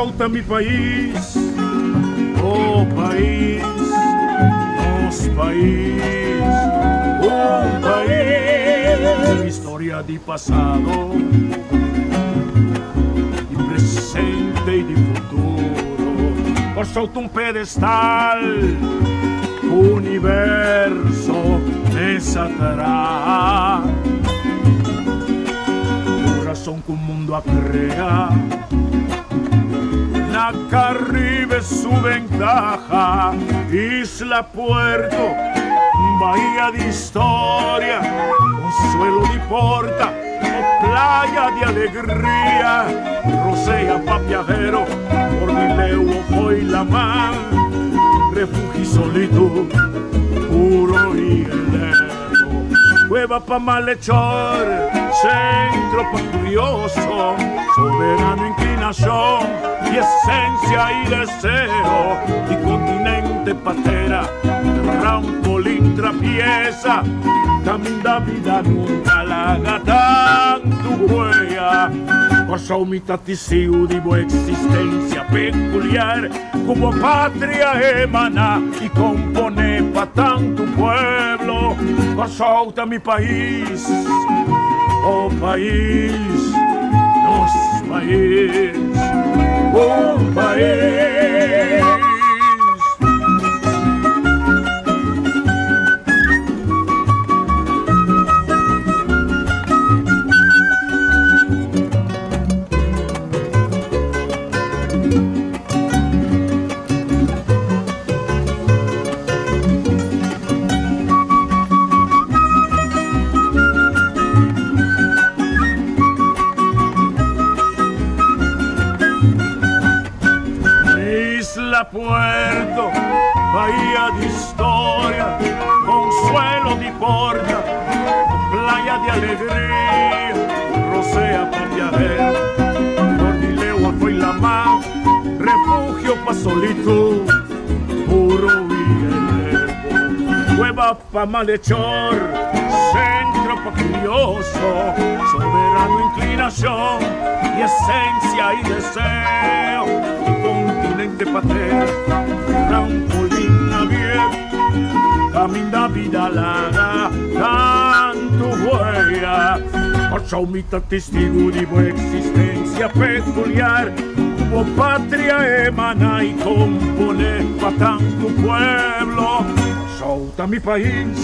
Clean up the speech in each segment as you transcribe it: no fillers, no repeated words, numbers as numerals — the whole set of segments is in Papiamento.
Kòrsou ta mi pais, oh pais, nos pais, un pais. Ku historia di pasado, di presente i di futuro. Kòrsou ta un pedestal ku universo mesa traha. Kurason ku mundu a krea. Na Caribe su ventaha, isla puerto, bahia di historia, consuelo di porta o playa di alegria, rosea pa viajero for di leu o fo'i laman, refugio y solitud, puro y eterno. Cueva pa malhechor, centro pa curioso, soberano inclinacion di esencia y deseo, di continente pa tera, trampolin trapieza, caminda bida nunca laga tantu huella. Kòrsou mi ta tisiu di bo existencia peculiar. Ku bo patria emaná i komponé pa tantu pueblo. Kòrsou ta mi pais, bo pais, nos pais, un pais. Isla Puerto, bahia di historia, consuelo di porta, playa di alegria, rosea pa viajero, for di leu a fo'i lamá. Refugio pa solitud, puro y eterno, Cueva pa malhechor, centro pa curioso, soberano inclinacion y esencia y deseo, y continente pa tera, trampolin abierto, caminda bida laga tantu huella. Kòrsou mi ta testigu di bo existencia peculiar. Ku bo patria emaná i komponé pa tantu pueblo. Kòrsou ta mi pais,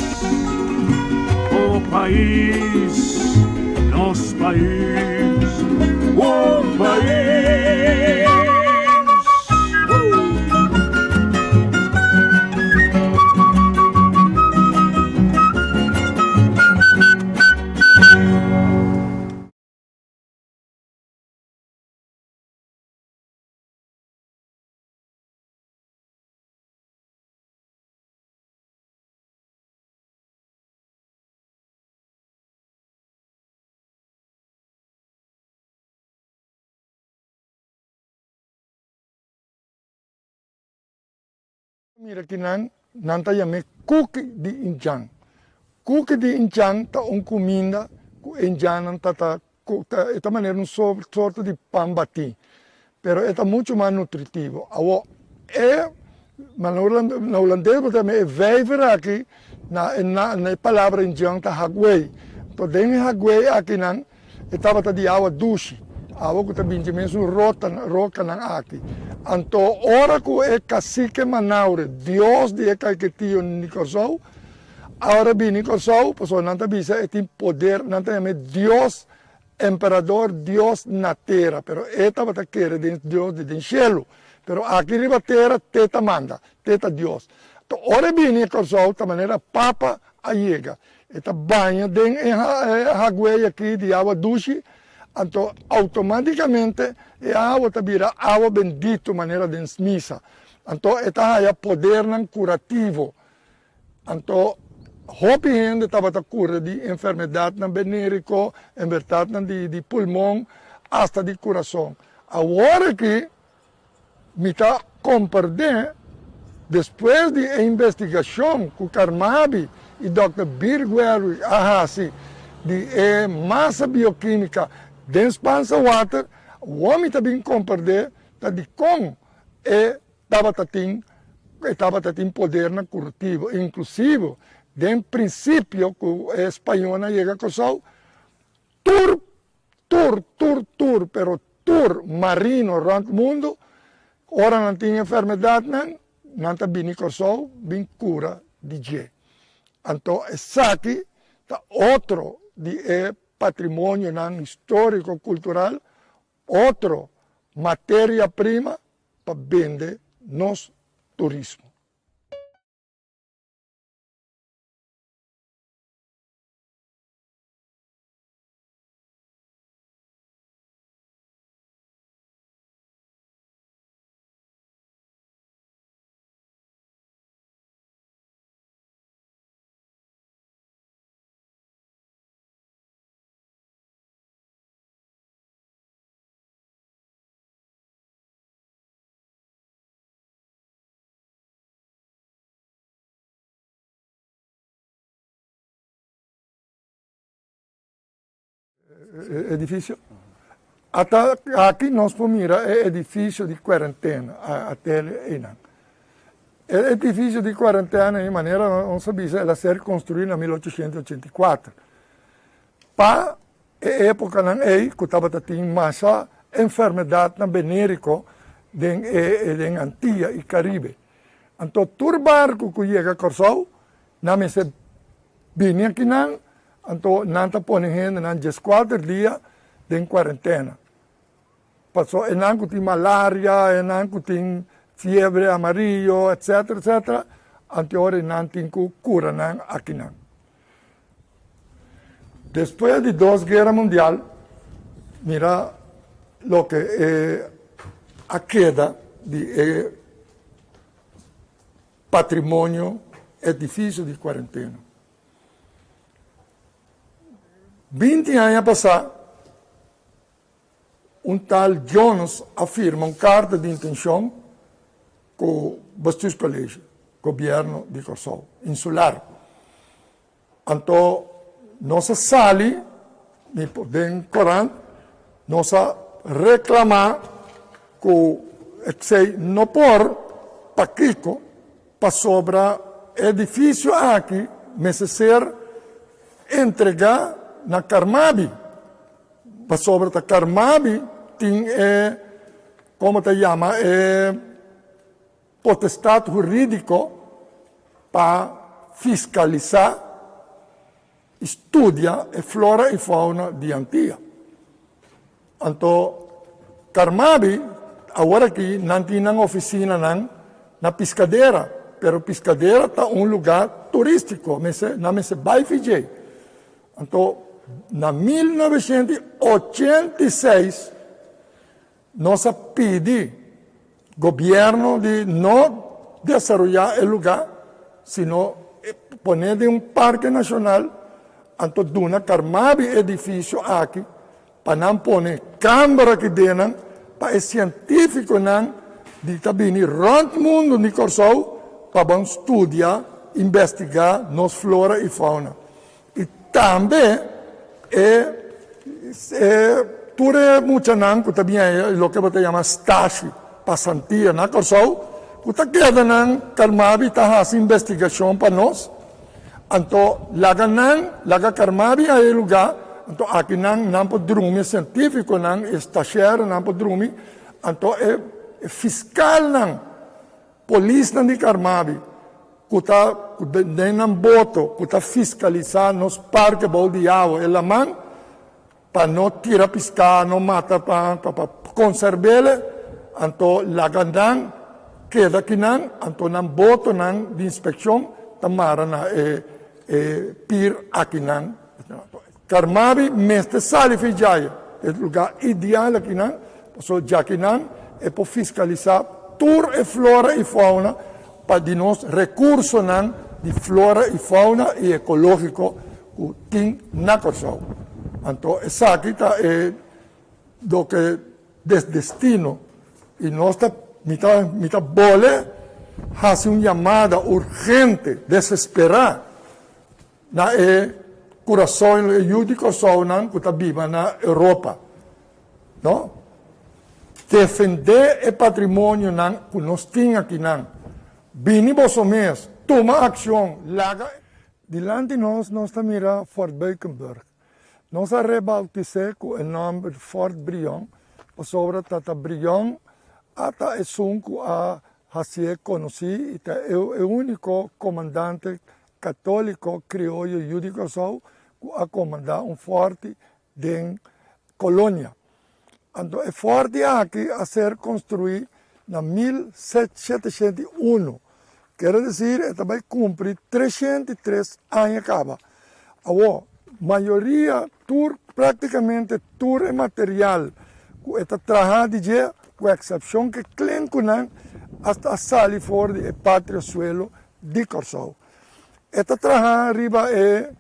bo pais, nos pais, un pais. Mira kinan nan ta yam'é kuki di indjan. Kuki di indjan ta un kuminda ku e indjannan ta ta e ta manera un sorto di pan batí, pero e ta muchu mas nutritivo. Awor e na hulandes bo ta yama e vijver aki na na e palabra indjan ta hagwei. Anto den e hagwei akinan E tabata di awa dushi, awa ku ta bin dje mesun rokanan aki. Anto ora ku e kasike Manaure, dios di e kaiketio di Kòrsou, ora bini Kòrsou, pasobra nan ta bisa e tin poder, nan ta yam'é dios emperador, dios na tera, pero e tabata kere den dios di den shelu, pero aki riba tera te ta manda, te ta dios. Anto ora e bini Kòrsou ta manera papa a yega. E ta baña den e hagwei aki di awa dushi, anto automaticamente e awa ta bira awa bendito manera den misa. Anto e ta haya podernan curativo. Anto hopi hende tabata cura di enfermedadnan venerico, enfermedadnan di pulmon, hasta di curason. Awor aki Mi ta komperdé despues di e investigashon ku Carmabi i dòkter Birgwerwig a hasi di e masa biokímika den Spaanse Water, awor mi ta bin komperdé ta dikon e tabata tin e tabata tin podernan kurativo, inklusivo den prinsipio ku e spañolnan yega Kòrsou, tur tur tur tur pero tur marino rònt mundu ora nan tin enfermedatnan nan ta bini Kòrsou bin kura di dje. Anto esaki ta otro di e patrimonionan históriko kultural, otro materia prima pa bende nos turismo. Edificio. Ata aki nos por mira e edificio di cuarentena, a tele einan. E edificio di cuarentena ei manera nos a bisa el a ser construi na 1884. Pa e epocanan ei cu tabata tin masha enfermedadnan venerico den e den Antia y Caribe. Anto tur barco cu yega Corsou nan mester bini akinan, anto nan ta pone hendenan dieskuater dia den kuarentena. Paso enan ku tin malaria, enan ku tin fiebre amarillo, etcetera, etcetera, anto ora nan tin ku kura nan akinan. Despues di dos guera mundial, mira loke e a keda di e patrimonio edifisio di kuarentena. 20 aña pasá un tal Jones a firma un karta di intenshon ku Bestuurscollege, gobièrnu di Kòrsou insular. Anto nos a sali den korant, nos a reklamá ku esei no por, pakiko? Pasobra e edifisio aki mester ser entregá na Carmabi, pasobra ta Carmabi tin e, komo ta yama, e potestat hurídiko pa fiskalisá i studia e flora i fauna di Antia. Anto Carmabi awor aki nan tin nan ofisinanan na Piscadera, pero Piscadera ta un lugá turístiko, mester nan mester bai fidjei. Anto na 1986 Nos a pidi gobierno di no desaroya e lugar, sino pone den un parke nacional, anto duna Carmabi e edificio aki pa nan pone camber aki den nan pa e cientificonan di ta bini rond mundo di Corsou pa bon studia, investiga nos flora y fauna. Y tambe e e tur e muchanan ku ta bin ei loke bo ta yama stashi, pasantia na Kòrsou, ku ta keda nan Carmabi ta hasi investigashon pa nos, anto laga nan, laga Carmabi a e lugá, anto aki nan nan por drumi, e sientífikonan, e stashèronan por drumi, anto e fiskalnan. Polisnan di Carmabi cu ta den nan boto cu ta fiscalisa nos parke bou di awa e laman pa no tira pisca, no mata pa pa conserbele, anto laga nan keda kinan, anto nan botonan di inspeccion ta mara na e e pier akinan. Carmabi mester sali fi djaya, e lugar ideal akinan, pasobra djakinan e por fiscalisa tur e flora y fauna pa di nos recursonan di flora y fauna y ecologico cu tin na Corsou. Anto esaki ta e loke desdestino y nos ta mi ta mi ta bole haci un yamada urgente, desespera, Na e kurason e yu di Kòrsounan ku ta biba na Europa, no? Defendé e patrimonionan ku nos tin akinan. Bini boso mes, tuma akshon, laga. Dilanti nos, nos ta mira Fort Beukenburg. Nos a rebautis'é ku e nòmber Fort Brion pasobra Tata Brion a ta esun ku a hasié konosí i ta e úniko komandante katóliko krioyo yu di Kòrsou ku a komandá un fòrti den kolonia. Anto e fòrti aki a ser konstruí na 1701, kere desir e ta bai kumpli 303 aña kaba. Awor, mayoria, tur, praktikamente tur e material ku e ta traha di dje, ku eksepshon ku e klenkunan a sali for di e patrio suelo di Kòrsou. E ta traha riba e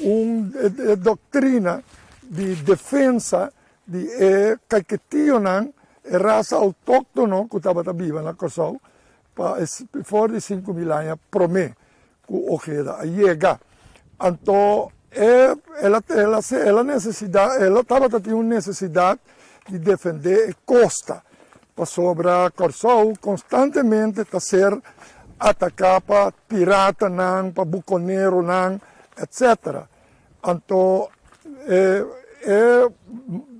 un e doktrina di defensa di e kaiketionan, e rasa outóktono ku tabata biba na Kòrsou pa e for di 5000 aña promé ku Ojeda a yega. Anto e el a el a el a nesesidat el a tabata tin un nesesidat di defendé e kosta pasobra Kòrsou konstantemente ta ser ataká pa piratanan, pa bukoneronan, etcetera. Anto e e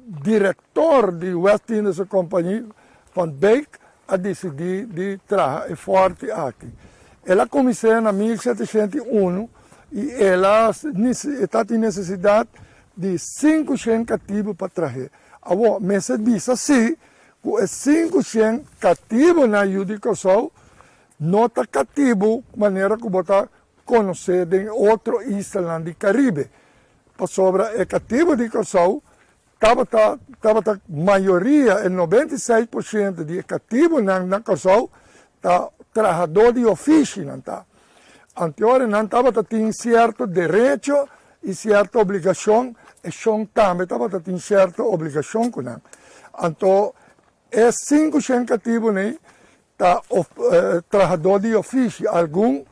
direktor di West Indische Compagnie, Van Beek, a disidí di traha e fòrti aki. El a kumins'é na 1701 i el a e ta tin nesesidat di 500 katibu pa trah'é. Awor, mester bisa si ku e 500 katibunan yu di Kòrsou no ta katibu manera ku bo ta konosé den otro islanan di Karibe, pasobra e katibu di Kòrsou tabata tabata mayoria, e 96% di e katibunan na Kòrsou ta trahadó di ofishi nan ta. Anteora nan tabata tin sierto derecho i sierto obligashon, e shon tambe tabata tin sierto obligashon ku nan. Anto e 500 katibunan ta trahadó di ofishi, algun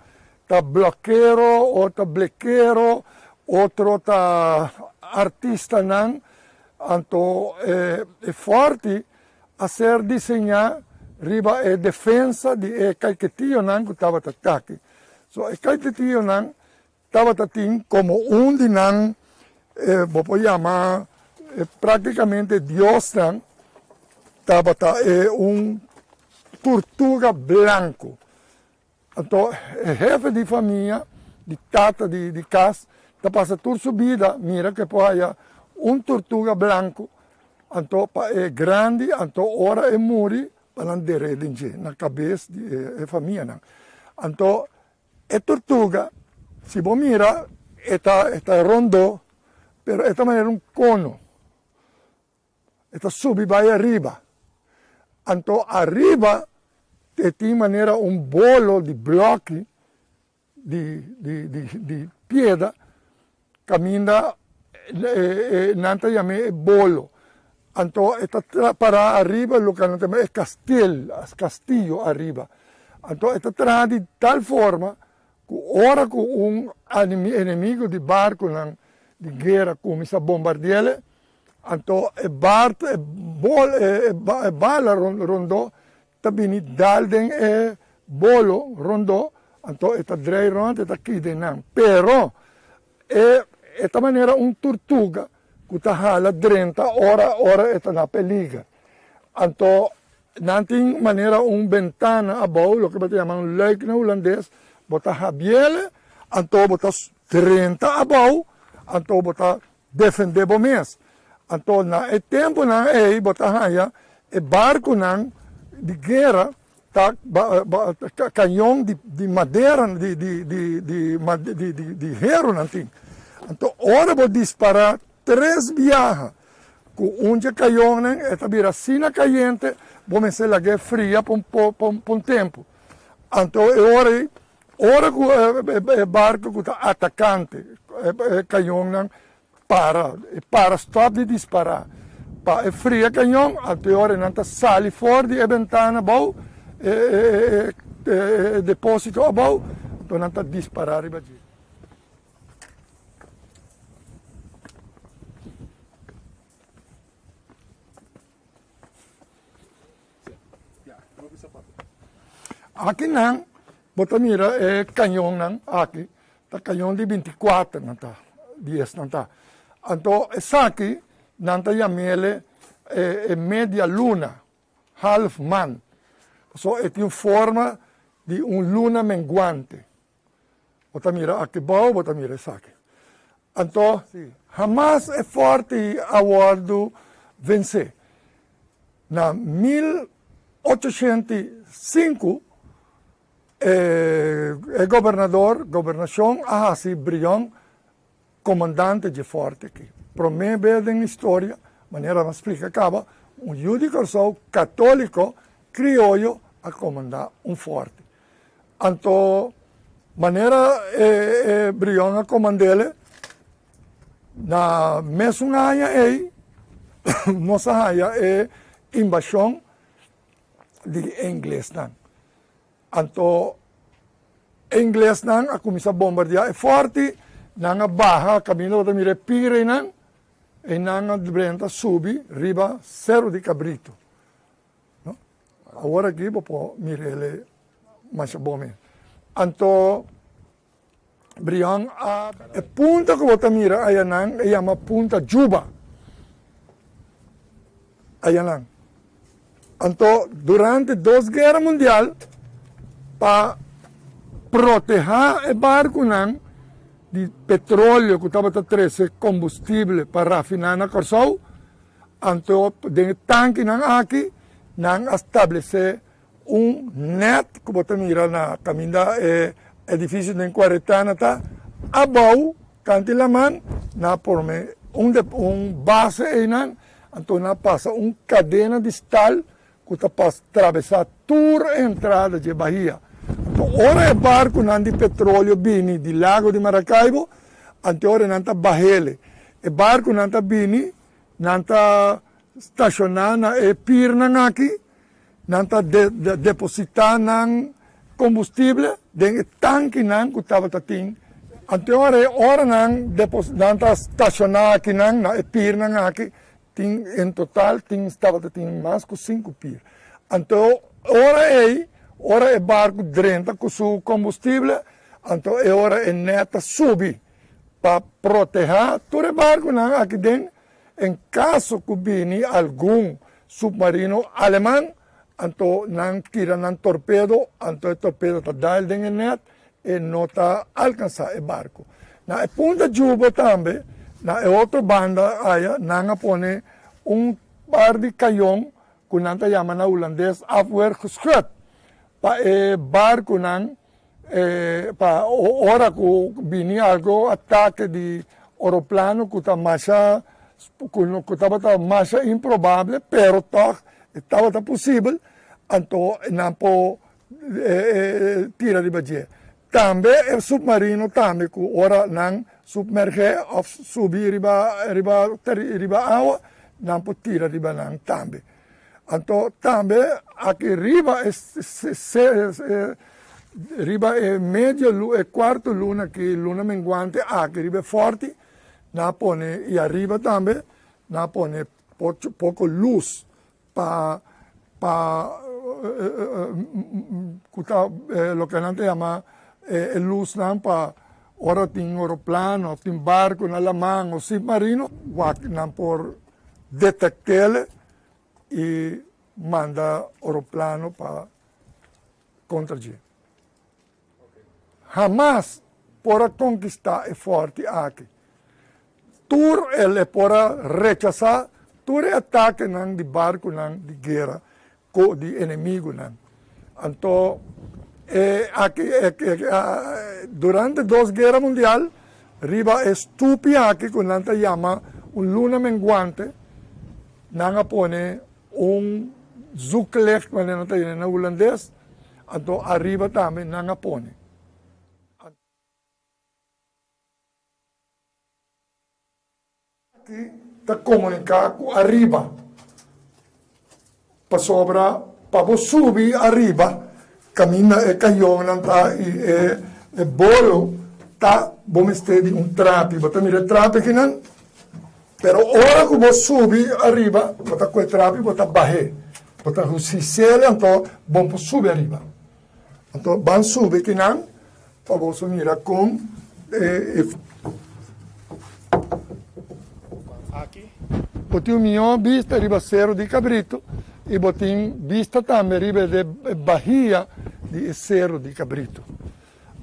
ta blokero, otro ta blekero, otro ta artistanan, anto e fòrti a ser diseñá riba e defensa di e kaiketionan ku tabata taki. So e kaiketionan tabata tin komo un di nan, bo por yama praktikamente diosnan, tabata e un turtuga blanku. Anto e hefe di famia, di tata di kas, ta pasa tur su bida mira ku e por haya un turtuga blanku, anto pa e grandi, anto ora e muri pa nan der'é den dje, na kabes di e famianan. Anto E tortuga, si bo mira, e ta e ta rondó, pero e ta manera un kono. E ta subi bai ariba. Anto ariba e tin manera un bolo di blòki di di di di piedra kaminda e e nan ta yam'é e bolo. Anto e ta pará ariba loke nan ta yama e kastel, kastillo ariba. Anto e ta traha di tal forma ku ora ku un enemigo di barkunan di guera kuminsá bombardi'el, anto e e bala rondó ta bini dal den e bolo rondó, anto e ta drei rònt, e ta kí den nan. Pero e e ta manera un turtuga ku ta hala drenta ora ora e ta na peliger. Anto nan tin manera un bentana abou, loke bo ta yama un luik na hulandes, bo ta habiel, anto bo ta drenta abou, anto bo ta defendé bo mes. Anto na e tempunan ei bo ta haña e barkunan di guera ta kañon di madera di heru nan tin. Anto ora bo dispará tres biaha ku un dje kayonnan e ta bira asina kayente bo mester lag'é fria pa un tempu. Anto e ora ei Ora ku e barku ku ta atakante e kañonnan para, e para stòp di dispará pa e fria kañon, anto e ora nan ta sali for di e bentana abou, e depósito abou, anto nan ta dispará riba dje. Akinan bo ta mira e kañonnan aki, ta kañon di 24 nan ta, dies nan ta. Anto esaki nan ta yam'ele e media luna, half maan, pasobra e tin forma di un luna menguante. Bo ta mira aki bou, bo ta mira esaki. Anto, hamas e fòrti a wòrdu vensé. Na 1805, e gobernador, gobernashon a hasi Brion komandante dje fòrti aki. Promé bes den historia, manera mi a splika kaba, un yu di Kòrsou katóliko krioyo a komandá un fòrti. Anto manera e Brion a komand'ele, na mesun aña ei nos a haña e inbashon di e inglesnan. Anto e inglesnan a kuminsá bombardiá e fòrti, nan a baha kaminda bo ta mira e pira einan, einan a drenta subi riba Seru di Kabritu. No? Awor aki bo por mir'ele masha bon mes. Anto Brion a e punta ku bo ta mira ayanan e yama Punta Juba. Ayanan. Anto durante dos guera mundial pa protehá e barkunan di petroleo ku tabata trese kombustible pa rafiná na Kòrsou, Anto den e tankinan aki nan a stablesé un nèt ku bo ta mira na kaminda e edifisio den Kuaretana ta abou kanti laman nan a pone un un base einan anto nan a pasa un kadena di stal ku ta pas trabesá tur e entrada dje bahia. Anto ora e barkunan di petroleo bini di Lago di Maracaibo, anto ora nan ta bahele. E barkunan ta bini, nan ta stashoná na e pirnan aki, nan ta depositá nan kombustible den e tankinan ku tabata tin. Anto ora e ora nan nan ta stashoná akinan na e pirnan aki, Tin en total tin tabata tin mas ku sinku pir. Anto ora ei, ora e barku drenta ku su kombustible, anto e ora e nèt ta subi pa protehá tur e barkunan aki den en kaso ku bini algun supmarino aleman, anto nan tira nan torpedo, anto e torpedo ta dal den e nèt e no ta alkansá e barku. Na e punta djubo tambe, na e otro banda aya, nan a pone un par di kayon ku nan ta yama na hulandes afweergeschut, pa e barkunan pa ora ku bini algu atake di oroplano ku ta masha ku tabata masha improbable, pero tòg e tabata posibel, anto nan por tira riba dje. Tambe e submarino tambe ku ora nan submergé òf subi riba riba riba awa nan por tira riba nan tambe. Anto tambe aki riba e riba e medio e kuarto luna aki luna menguante aki riba e fòrti nan a pone i ariba tambe nan a pone poko lus pa pa ku ta loke nan ta yama e lusnan pa ora tin oroplano òf tin barku na laman òf submarino wak nan por detekt'el i manda oroplano pa kontra dje. Hamas por a konkistá e fòrti aki. Tur el e por a rechasá tur e atakenan di barkunan di guera ku di enemigunan. Anto e aki durante dos guera mundial riba e stupi aki ku nan ta yama un luna menguante nan a pone un zoeklicht manera nan ta yama na hulandes. Anto ariba tambe nan a pone. Aki ta komuniká ku ariba, pasobra pa bo subi ariba kaminda e kayonnan ta i e bolo ta, bo mester di un trapi. Bo ta mira e trapi akinan? Pero ora ku bo subi ariba, bo ta ku e trapi bo ta bah'é. Bo ta husisel anto bon por subi ariba. Anto ban subi kinan pa boso mira kon e. Bo tin un mihó bista riba Sero di Cabrito i bo tin bista tambe riba e bahia di e Sero di Cabrito.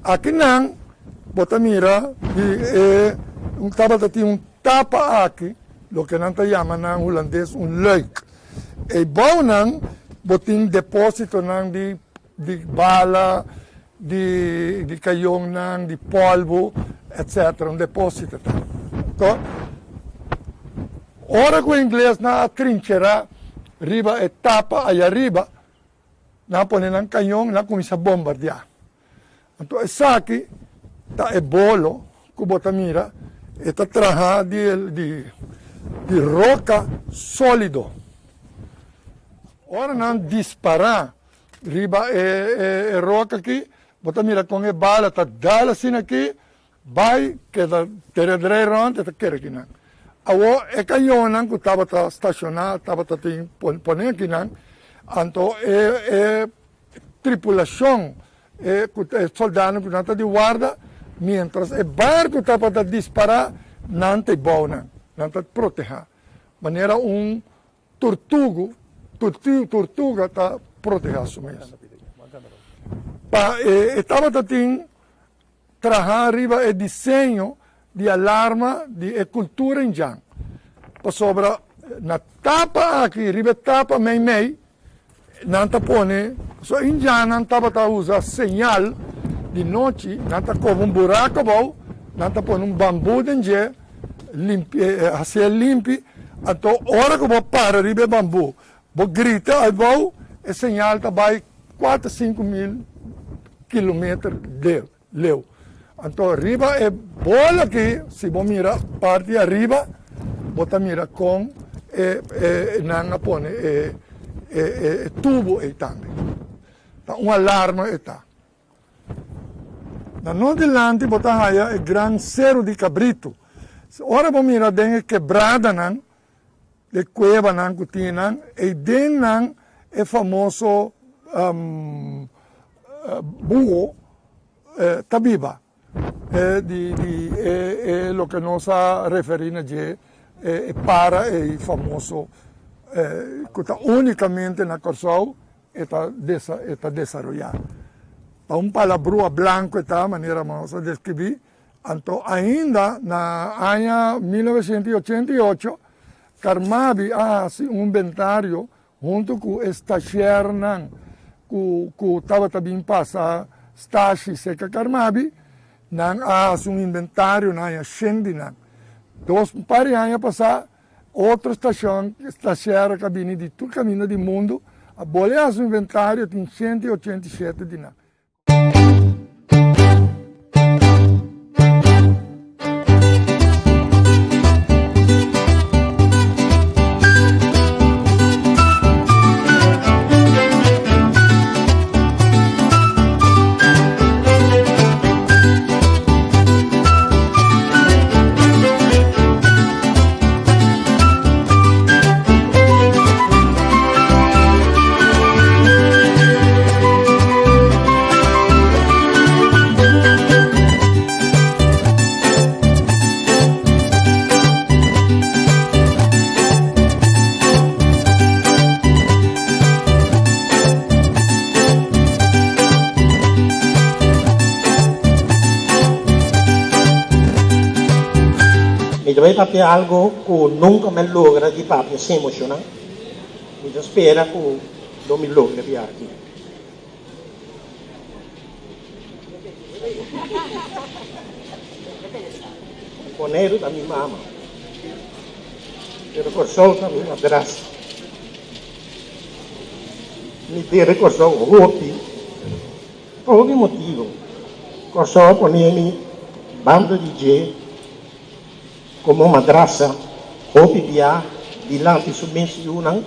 Akinan bo ta mira di e un tabata tin un tapa aki, loke nan ta yama na hulandes un luik. Ei bounan bo tin depositonan di di bala, di di kayonnan, di polvo, etcetera, un deposito ta. Anto, ora ku inglesnan a trincherá riba e tapa ayariba, Nan a pone nan kañon, nan a kuminsá bombardiá. Anto esaki ta e bolo ku bo ta mira, e ta trahá di di roka sólido. Ora nan dispará riba e e roka aki, bo ta mira kon e bala ta dal asina aki, Bai keda tere drei rond e ta kere kinan. Awor e cañonnan cu tabata staciona tabata tin pone akinan, anto e e tripulacion e cu e soldanan cu nan ta di warda mientras e barco tabata dispara nan ta e bounan, nan ta proteha manera un Tortugu, tortuga ta proteha su mes. Pa e tabata tin traha riba e diseño di alarma di e cultura indian. Pasobra na tapa aki, riba e tapa meimei, nan ta pone, so indiannan tabata usa señal di nochi, nan ta koba un buraco abou, nan ta pone un bambu den dje, limpi, hasié limpi, anto ora ku bo para riba e bambu, bo grita abou, e señal ta bai kuater 5000 kilometer leu. Anto riba e bol aki, si bo mira parti ariba, bo ta mira kon e e nan a pone e e e tubo ei tambe. Ta un alarma e ta. Na nos dilanti bo ta haya e gran Seru di Cabrito. Ora bo mira den e kebradanan, e kuebanan ku tin nan, ei den nan e famoso buho ta biba. Di di e loke nos a referí na dje, e para ei famoso ku ta únikamente na Kòrsou e ta e ta desaroyá. Ta un palabrua blanku e ta, manera nos a deskribí. Anto ainda na aña 1988 Carmabi a hasi un inventario huntu ku e stashernan ku ku tabata bin pasa stashi serka Carmabi, nan a hasi un inventario na aña shen di nan. Dos par di aña pasá otro stashon stasher ku a bini di tur kaminda di mundu a bolbe hasi un inventario tin 187 di nan. Mi ta bay papia algo cu nunca mi a logra di papia sin emociona. Mi ta spera cu lo mi logra di aki. Boneiru ta mi mama, pero Kòrsou ta mi madrastra. Mi debe Kòrsou hopi, pa hopi motibu. Kòrsou a pone mi banda di dje komo madrastra hopi bia dilanti su mes yunan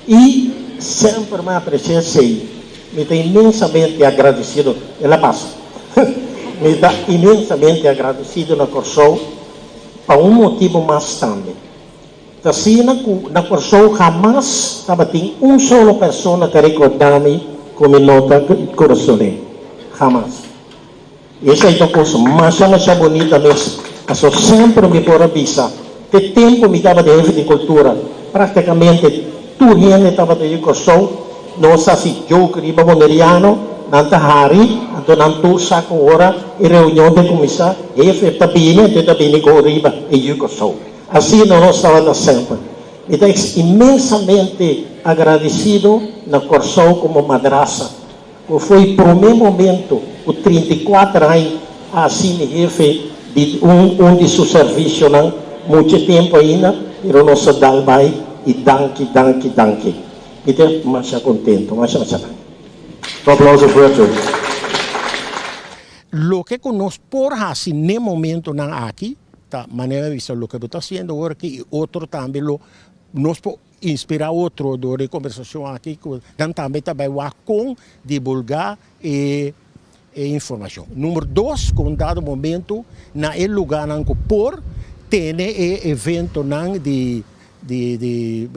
i semper mi a aprecia esei. Mi ta inmensamente agradecido, el a pasa, mi ta inmensamente agradecido na Kòrsou pa un motibu mas tambe. Ta asina ku na Kòrsou hamas tabatin un solo persona ta rekordá mi ku mi no ta kurasoné. Hamas. I esei ta un kos masha masha bunita mes, paso semper mi por a bisa, te tempu mi tabata hefe di kultura, praktikamente tur hende tabata di Kòrsou, nos a hasi joke riba boneriano, nan ta hari, anto nan tur sa ku ora e reunion ta kuminsá, hefe ta bini, anto e ta bini ku riba e yu Kòrsou. Asina nos tabata semper. Mi ta inmensamente agradesido na Kòrsou komo madrasa, ku foi promé momento ku 34 aña a hasi mi hefe di un un di su servisionan, mucho tempu ainda, pero nos a dal bai i danki, danki, danki. Mi ta masha kontentu, masha masha danki. Un aplauso fuerte. Loke ku nos por hasi n'e momentonan aki ta manera mi bisa loke bo ta hasiendo awor aki i otro tambe lo nos por inspirá otro dor di e kombersashon aki ku nan tambe ta bai wak kon divulgá e e informashon. Number dos ku un dado momento na e lugánan ku por tene e eventonan di di di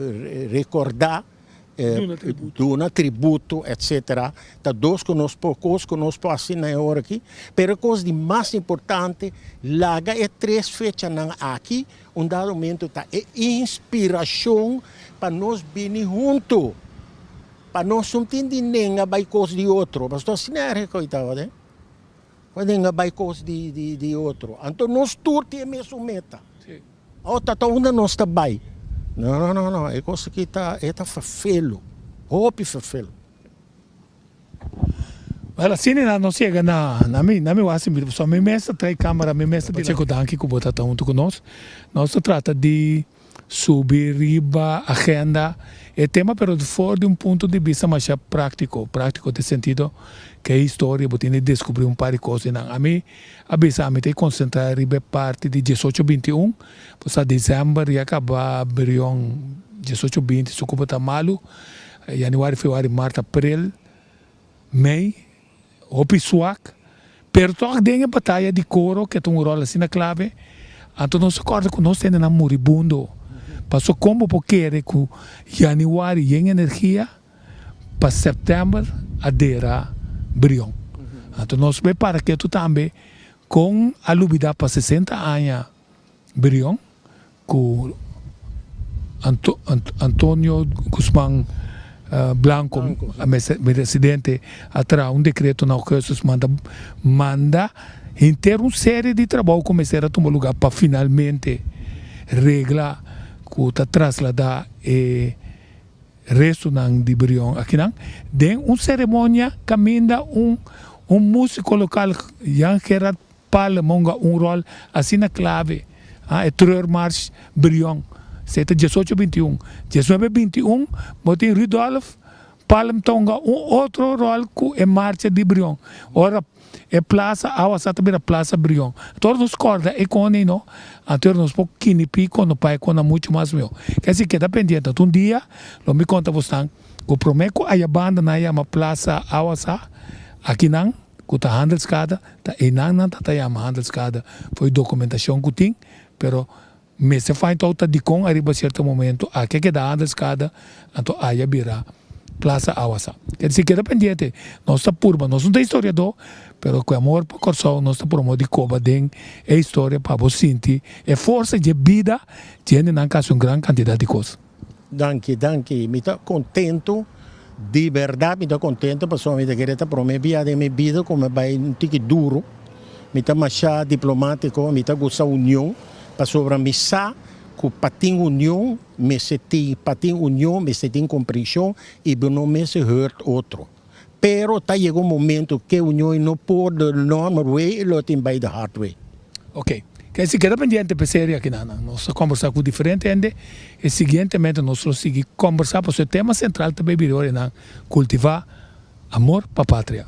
rekordá duna tributo etcetera ta dos ku nos por kos ku nos por hasi na e ora aki pero e kos di mas importante laga e tres fechanan aki un dado momento ta e inspirashon pa nos bini hunto pa nos no tin di nenga bai kos di otro pasobra asina e reko tabata pa nenga bai kos di otro anto nos tur tin e mesun meta. Oh ta ta unda nos ta bai? No no no no e kos aki ta e ta ferfelu, hopi ferfelu. Wel asina nan nos yega na na mi na mi wak sinti pasobra mi mes ta trae camera mi mes ta Pacheco danki ku bo ta ta huntu ku nos. Nos ta trata di subi riba agenda e tema pero for di un punto di bista masha practico, practico den sentido ke e historia bo tin di descubri un par di kos di nan. Ami A bisa ami ta e konsentrá riba e parti di diesocho 21, pasobra desèmber ya kaba berion diesocho 20 su ku bo ta malu, yanüari, febrüari, mart, aprel, mei, hopi suak, pero tòg den e bataya di koro ke ta un ròl asina klave, anto nos a kòrda ku nos tende nan muribundo, pasobra kon bo por kere ku yanüari yen energia? Pa sèptèmber a dera Brion. Anto nos bai para ketu tambe kon a lubidá pa 60 aña Brion ku Antonio Guzman Blanco presidente a traha un dekreto na augustus manda manda henter un serie di trabou ku mester a tuma lugá pa finalmente regla ku ta trasladá e Restonan di Brion akinan den un seremonia kaminda un un músiko lokal Jan Gerard Palm hunga un ròl asina klave a e Treurmars Brion. Esei ta diesocho 21. 19 21 bo tin Rudolf Palm ta hunga un otro ròl ku e marcha di Brion. Ora E plaza awa sa ta bira plaza Brion. Anto ora nos corda e con ei no, anto ora nos por kinipi con no pa e con na mucho mas mihor. Ke si keda pendiente. Anto un dia lo mi conta bosnan cu prome cu aya banda nan a yama plaza awa sa, aki nan cu ta Handelskade, ta einan nan ta ta yama Handelskade for e documentacion cu tin, pero Mester find out ta dikon ariba sierto momento aki a keda Handelskade anto aya bira Plaza Awasa. Ker disi keda pendiente, nos ta purba, nos no ta historiadó, pero ku amor pa Kòrsou nos ta promo di koba den e historia pa bo sinti e forsa dje bida dje hendenan ka hasi un gran kantidat di kos. Danki, danki. Mi ta contento, di berdad mi ta contento pasobra mi ta kere ta prome bia den mi bida cu mi bay un tiki duro. Mi ta masha diplomatico, mi ta gusta union pasobra mi sa cu pa tin union mester tin, pa tin union mester tin comprension y bo no mester hurt otro. Pero ta yega un momento ke union no por the normal way lo tin bay the hard way. Ok. Ke si keda pendiente p'e serie aki nan. Nos a kombersá ku diferente hende i siguientemente nos lo sigui kombersá pasobra e tema sentral ta bay bira ora nan kultivá amor pa patria.